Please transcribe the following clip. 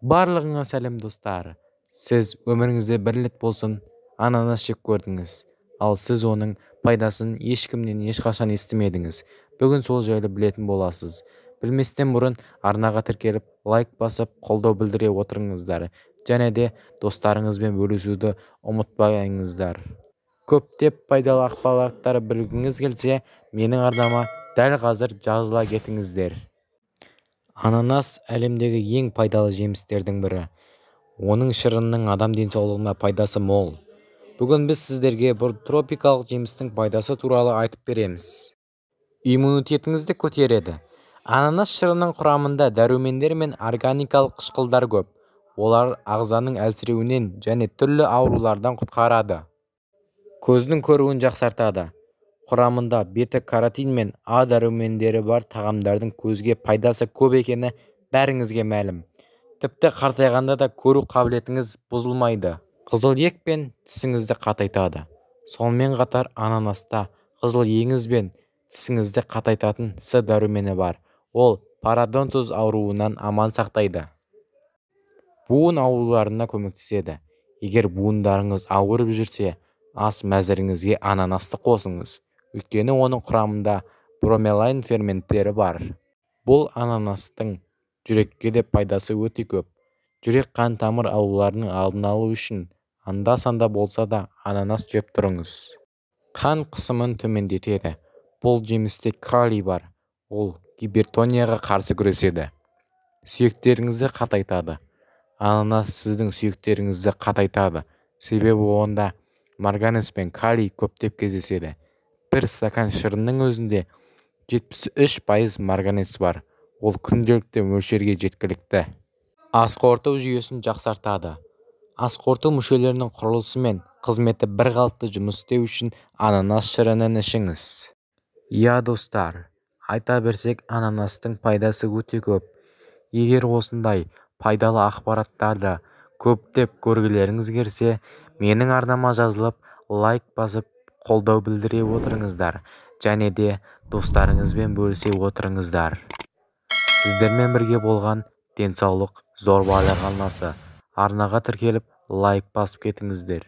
Барлығыңа сәлем, достар! Сіз өміріңізде бір рет болсын ананас жеп көрдіңіз, ал сіз оның пайдасын ешкімнен ешқашан естімедіңіз. Бүгін сол жайлы білетін боласыз. Білместен бұрын арнаға тіркеліп, лайк басып, қолдау білдіре отырыңыздар және де достарыңызбен бөлісуді ұмытпаңыздар. Көптеп пайдалы ақпараттар білгіңіз келсе, менің арнама дәл қазір жазыла кетіңіздер. Ананас әлемдегі ең пайдалы жемістердің бірі. Оның шырынының адам денсаулығына пайдасы мол. Бүгін біз сіздерге бұл тропикалық жемістің пайдасы туралы айтып береміз. Иммунитетіңізді көтереді. Ананас шырынының құрамында дәрумендер мен органикалық қышқылдар көп. Олар ағзаның әлсіреуінен және түрлі аурулардан құтқарады. Көздің көруін жақсартады. Құрамында бета-каротин мен А дәрумендері бар тағамдардың көзге пайдасы көп екені бәріңізге мәлім. Тіпті қартайғанда да көру қабілетіңіз бұзылмайды. Қызыл ек пен тісіңізді қатайтады. Сонымен қатар ананаста қызыл егіңіз бен тісіңізді қатайтатын С дәрумені бар. Ол пародонтоз ауруынан аман сақтайды. Буын ауруларына көмектеседі. Егер буындарыңыз ауырып жүрсе, ас мәзіріңізге ананасты қосыңыз. Өйткені оның құрамында бромелайн ферменттері бар. Бұл ананастың жүрекке де пайдасы өте көп. Жүрек қан тамыр ауруларының алдын алу үшін анда-санда болса да ананас жеп тұрыңыз. Қан қысымын төмендетеді. Бұл жемісте калий бар. Ол гипертонияға қарсы күреседі. Сүйектеріңізді қатайтады. Ананас сіздің сүйектеріңізді қатайтады. Себебі онда марганец пен калий көптеп кездеседі. Бір стакан шырынның өзінде 73% марганец бар. Ол күнделікті мөлшерге жеткілікті. Ас қорыту жүйесін жақсартады. Ас қорыту мүшелерінің құрылысы мен қызметі бір қалыпты жұмыс істеу үшін ананас шырынын ішіңіз. Иә, достар, айта берсек, ананастың пайдасы өте көп. Егер осындай пайдалы ақпараттарды көптеп көргілеріңіз келсе, менің арнама жазылып, лайк басып, қолдау білдіре отырыңыздар және де достарыңызбен бөлісе отырыңыздар. Сіздермен бірге болған Денсаулық зор байлық арнасы. Арнаға тіркеліп, лайк басып кетіңіздер.